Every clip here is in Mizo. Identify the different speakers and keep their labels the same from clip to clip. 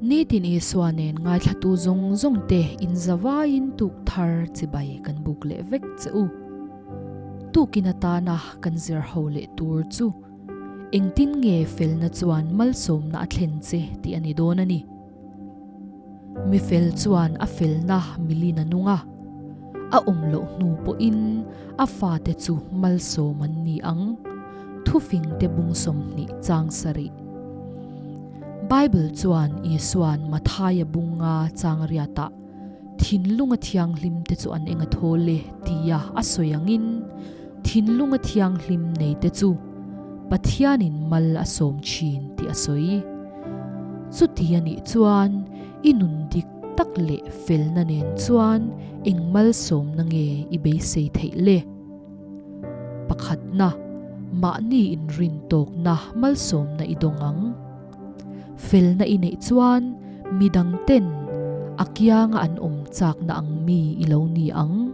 Speaker 1: Nitin Isua nen ngaithlatu zawng zawng te in zavaiin tuk thar chibai kan buk leh vek che u. Tukin atana kan zir ho leh tur chu engtin nge felna chuan malsawmna a thlen che tih a ni dawn a ni. Mi fel chuan a felna milin a nung a, a awm loh hnu pawhin a fate chu malsawm an ni ang, Thufingte bung 20 chang sarih. Bible chuan Isua'n Mathaia bunga chang riatah thinlunga thianghlimte chu an eng a thawl e tia a sawi angin thinlunga thianghlim neite chu Pathianin mal a sawm thin tih a sawi. Chuti a nih chuan i nun dik tak leh felna nen chuan eng malsawmna nge i beisei theih le? Pakhatna, mahni inrintawkna malsawmna i dawng ang. Felna i neih chuan midangten a kianga an awm chakna ang mi i lo ni ang.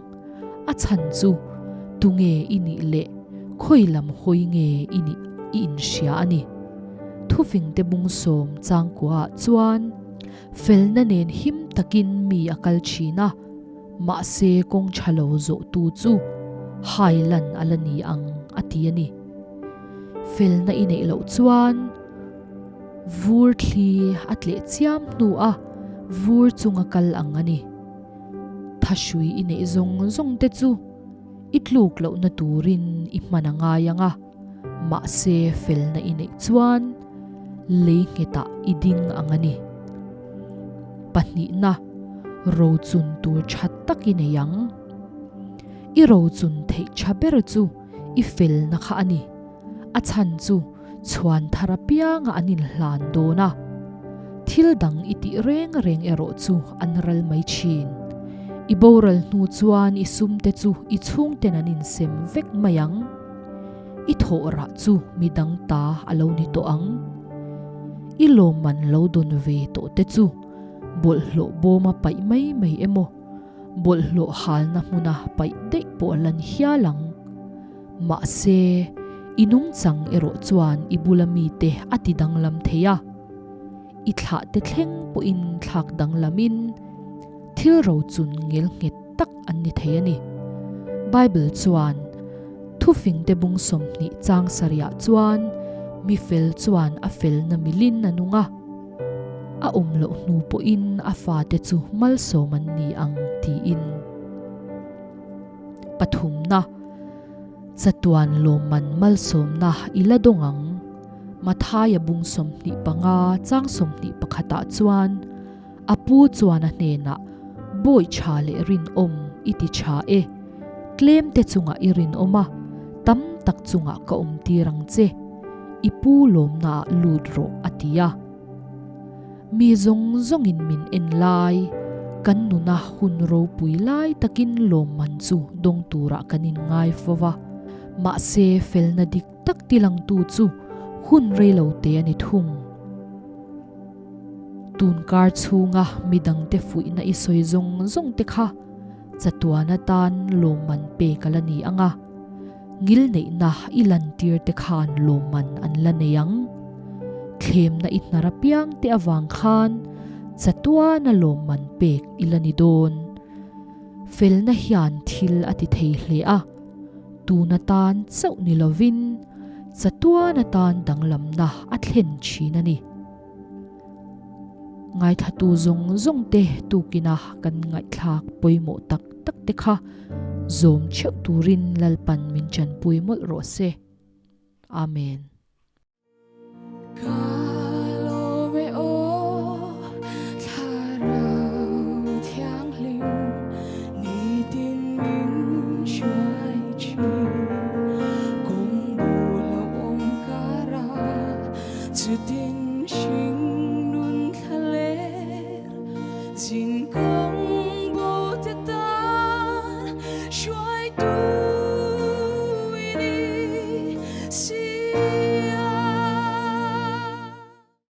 Speaker 1: A chhan chu tunge i nih leh khawi lam hawi nge i nih i inhria a ni. Thufingte bung sawm changkuaah chuan felna nen him takin mi a kal thin a. Mahse kawng tha lo zawhtu chu hai lan a la ni ang a ti a ni. Felna i neih loh chuan vur thli a tleh chiam hnu a vur chunga kal ang a ni. Thahrui i neih zawng zawng te chu i tluk lohna turin i hman a ngai ang a, mahse felna i neih chuan lei nghetah i ding ang a ni. Pahnihna, rochun tur tha tak i nei ang. I rochun theih tha ber chu i felna kha a ni. A chhan chu chhuan thar apianga an inhlan dawn a. Thil dang i tih reng reng erawh chu an ral mai thin. I boral hnu chuan i sumte chu i chhungten an insem vek mai ang. I thawh rah chu midang ta a lo ni tawh ang. I lawmman lo dawn ve tawh te chu bawlhhlawh bawma paih mai mai emaw, bawlhhlawh halna hmuna paih daih pawh a lan hial ang. Mahse, i nungchang erawh chuan i bula mite a ti danglam thei a. I thlah te thleng pawhin thlak danglamin thil rochun ngel nghet tak an ni thei a ni. Bible chuan Thufingte bung 20 chang sarihah chuan mi fel chuan a felna milin a nung a, a awm loh hnu pawhin a fate chu malsawm an ni ang tiin. Pathumna, Chatuan lawmman malsawmna i la dawng ang. Mathaia bung 25 chang 21 ah chuan A pu chuan a hnenah, Bawi tha leh rinawm i ti tha e. Tlem te chungah i rinawm a, tam tak chungah ka awm tir ang che. I pu lawmnaah lut rawh, a ti a. Mi zawng zawngin min en lai, kan nuna hun ropui lai takin lawmman chu dawng turah kan inngai fo va. Mahse, felna dik tak tilangtu chu hun reilo te a ni thung. Tun kar chhunga midangte fuihna i sawi zawng zawng te kha chatuan atan lawmman pek a la ni ang a, ngilneihna i lantir te khan lawmman an la nei ang. Thlemna i hnar apiang te avang khan chatuana lawmman pek i la ni dawn. Felna hian thil a ti thei hle a, tun atan chauh ni lovin chatuan atan danglamna a thlen thin a ni. Ngaithlatu zawng zawng te tukina kan ngaihthlak pawimawh tak tak te kha zawm theuh turin Lalpan min chanpui mawlh rawh se. Amen.
Speaker 2: Ka lawm e aw Thlarau Thianghlim nitin min hruai thin kawng bul a awm kara chutin hring nun thla ler zin kawng.